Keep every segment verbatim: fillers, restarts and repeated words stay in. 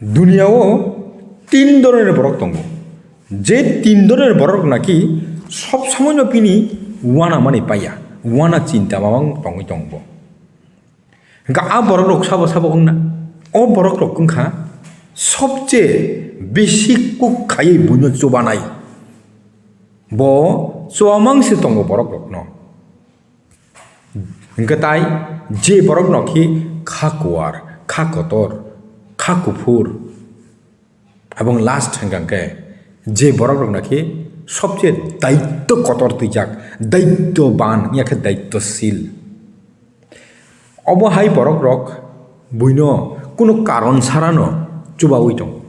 Duniya o tin dhoronor borok tongo. Je tin dhoronor borok naki sob somoino bini uanamani paiya, uana chinta mamang tongwi tongo. Hingkha a borok rok sabo sabo wngna. O borok rok wngkha sobche bisi kuk khaiwi buino chubanai. Bo chubamang se tongo borok rokno. Hingkhe tai je borok no khe kha kuar, kha kotor, kha kuphur, ebong last hingkha khe je borok rok no khe sobche daitto kotor twijak, daitto ban wngya khe daitto sil. Obo hai borok rok buino kunu karon sarano chubaui tongo.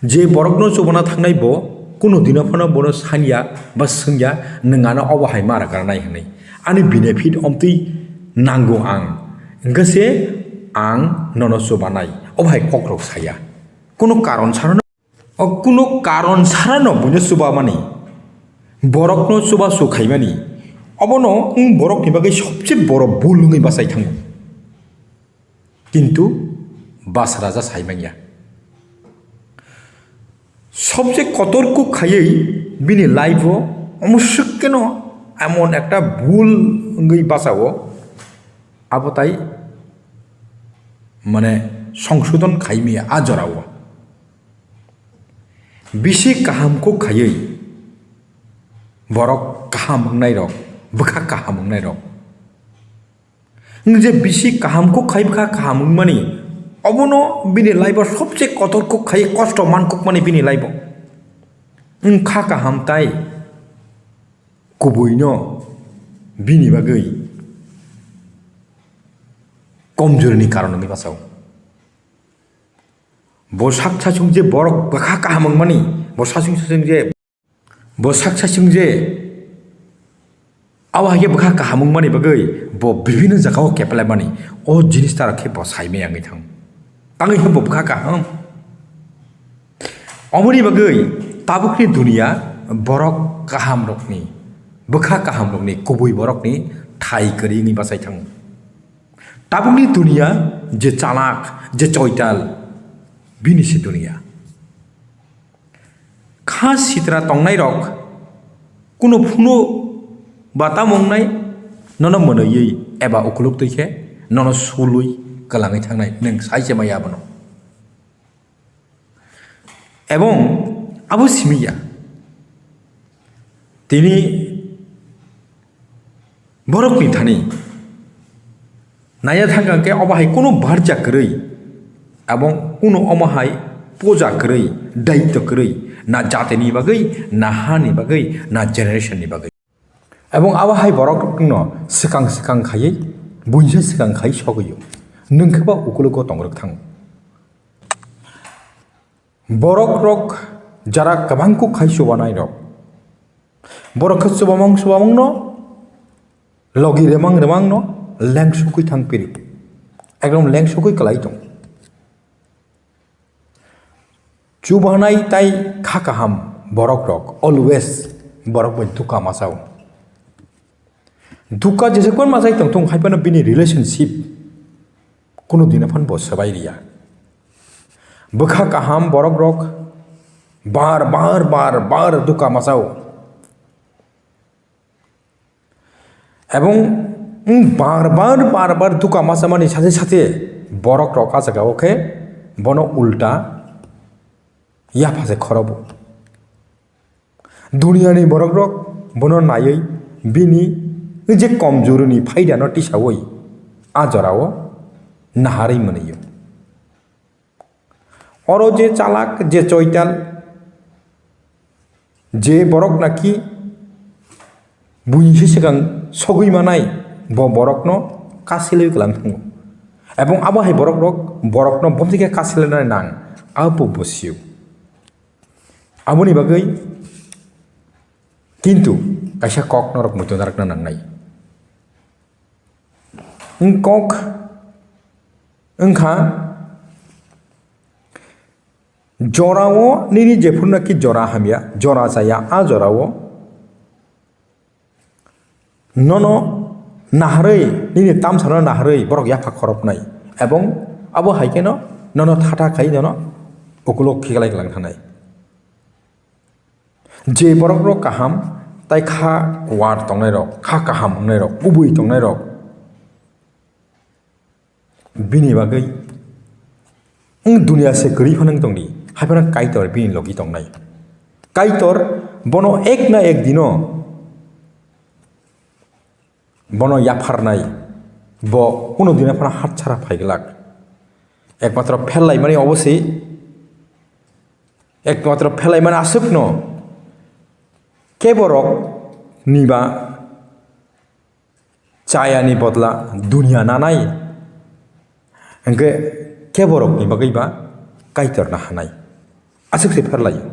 Je borokno chubana thangnai bo kunu dino phano bono sanya ba swngya, "Nwng ano obo hai ma rwkranai?" hwnwi. "Ani benefit omtwi nango ang, hwnkhe se ang nono chubanai," obo hai kokrok saya. Kunu karon sarano, o kunu karon sarano buino chubamani, borokno chubachu khaimani, obono wng borokni bagwi sobse boro bul wngwi bachai thango. Kintu Basraja sai manya. Sobse kotor kuk khaiwi bini life o omo swk keno emon ekta bul wngwi bachao, abo tai mane songsodon khaimaya a jorao. Bisi kaham kuk khaiwi borok kaham wngnai rok, bwkha kaham wngnai rok. Wng je bisi kaham kuk khai bwkha kaham wngmani, obono bini life o sobse kotor kuk khai kosto man kukmani bini life o. Wng kha kaham tai kubuino bini bagwi komjorni karon wngwi bachao. Bo sak sachung je borok bwkha kaham wngmani, bo sachung sachung je Bo sak sachung je abo hai khe bwkha kaham wngmani bagwi bo bibhinno jagao kepalaimani, o jinis ta rok khe bo saimaya wngwi thang. Tangwi khe bo bwkha kaham. Omoni bagwi tabukni duniya borok kaham rokni, bwkha kaham rokni, kubui borokni thai kwrwi wngwi bachai thango. Tabukni duniya je chalak, je choital, bini se duniya. Kha sitra tongnairok kunu phunu ba tamo wngnai, nono mwnwiwi eba ukuluk twi khe nono sulwi kwlangwi thangnai, nwng sai se maya abono. Ebong abo simi ya. Tini borokni thani naiya thangkha khe obo hai kunu barja kwrwi, ebong kunu omo hai puja kwrwi, daityo kwrwi, na jatini bagwi, na hani bagwi, na generation ni bagwi. Ebong abo hai borok rokno swkang swkang khaiwi, buinsa swkang khai sogwi o, nwng khe ba ukulugo tong rwk thango. Borok rok jara kwbang kuk khai chubanai rok. Borok khe chubamung chubamung no logi remang remang no lengsukwi thang piri. Ekdom lengsukwi kwlai tong. Chubanai tai kha kaham borok rok always borok bai duka machao. Duka jesek machai tong thung hai phano bini relationship kunu dino phan bo swbai riya. Bwkha kaham borok rok bar bar bar bar duka machao. Ebong bar bar bar bar duka machamani sathe sathe borok rok a jaga o khe bono ulta yapha se khorobo. Duniyani borok rok bono naiwi bini je komjoruni phaidano tisawi a jorao naharwi mwnio. Oro je chalak, je choital, je borok naki buini se swkang sogwi manai, bo borokno kasilwi kwlang thango. Ebong abo hai borok rok borokno bomthikhe kasilinani nang, abo bo sio. Aboni bagwi kintu kaisa kok norok muitu narakna nangnai. Wng kok wngkha jorao nini jephuru naki jora hamya, jora chaya, a jorao nono naharwi, nini tamsano naharwi borok yapha khoroknai, ebong abo hai kheno Nono thata khai nono ukulok khiklai lang thanai. Je borok rok kaham tai kha kuar tongnai rok, kha kaham wngnai rok, kubui tongnai rok, bini bagwi wng dunia se kwrwi phano wng tongdi, hai phano Kaitor bini logi tongnai. Kaitor bono ek na ek dino bono yapharnai, bo kuno dina phano hatsara phaiglak. Ekmatro phel laimani obo se, ekmatro phel laimani aswkno keborok niba chayani bodla dunia nanai, hwnkhe keborokni bagwi ba Kaitor nahanai. Aswk se phel laio.